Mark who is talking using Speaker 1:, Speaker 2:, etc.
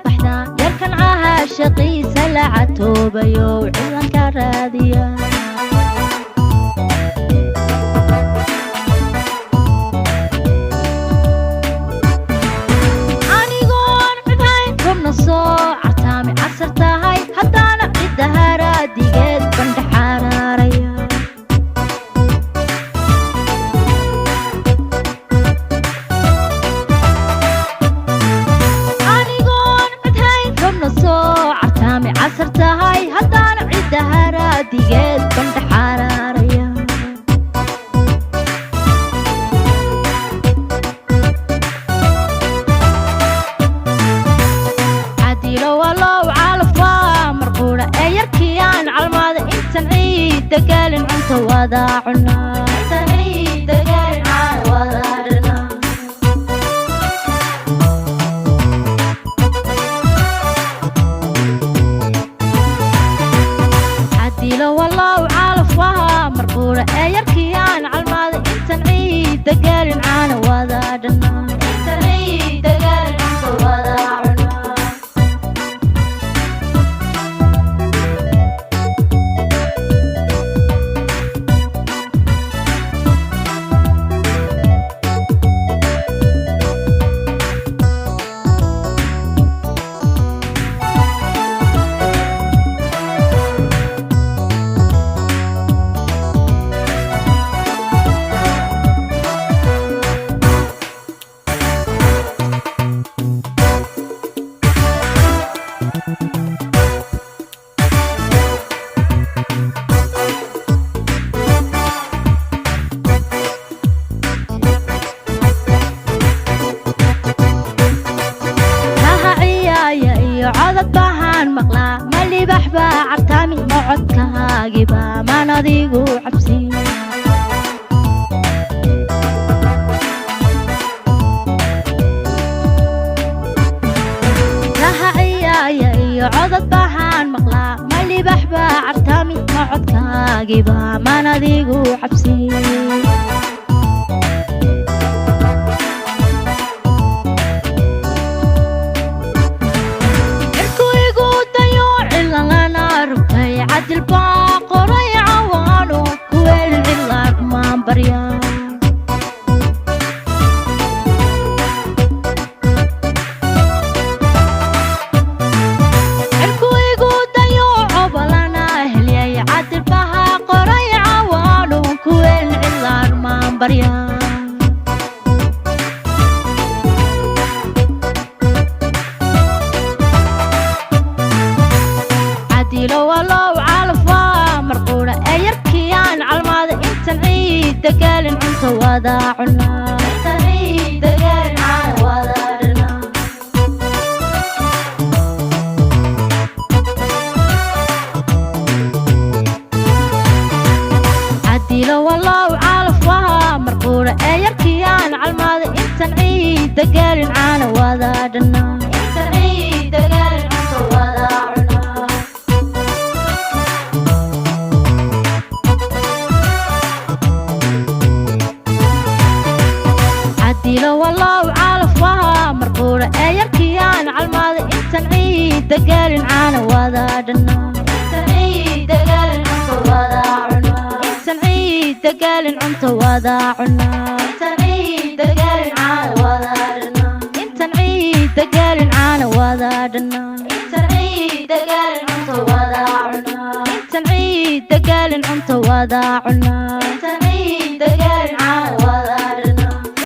Speaker 1: Baxdaa yarkan caha shaqiisa la catoobayo cilanka raadiya. Anigoon cudhayn rubna soo cartaami casar tahay, haddaana cidda haraadigeed bandhaxaaraaraya. Anigoon cudhayn rubna soo cartaami casar tahay, haddaana cidda haraadigeed bandhaxaaraaraya. Cadilo walow calafaa marquudha ee yarkii aan calmaada, intan ciidda gaalin cunta wada cunaa. Cadilo walow calafaa marquudha ee yarkii aan calmaada, intan ciidda gaalin caana wada dhanaa. Kaha ciyaaya iyo codad bahaan maqlaa, ma libax baa cartaami, ma codkaagiba maan adigu cabsi. Kaha ciyaaya iyo codad bahaan maqlaa, ma libax baa cartaami, ma codkaagiba maan adigu cabsi. Cirku igu dayo cilalana rugtay, cadil baa qoray cawaano kuweel cilaar maan barya. Cirku igu dayo cobalana helyay, cadil baha qoray cawaano kuweel cilaar maan barya. Cadilo walow calafaa marquudha ee yarkii aan calmaada, intan ciidda gaalin cunta wada cunaa. Cadilo walow calafaa marquudha ee yarkii aan calmaada, intan ciidda gaalin caana wada dhanaa. Cadilo walow calafaa marquudha ee yarkii aan calmaada, intan ciidda gaalin caana wada dhanaa. Intan ciidda gaalin cunta wada cunaa. Intan ciidda gaalin caana wada dhanaa. Intan ciidda gaalin cunta wada cunaa.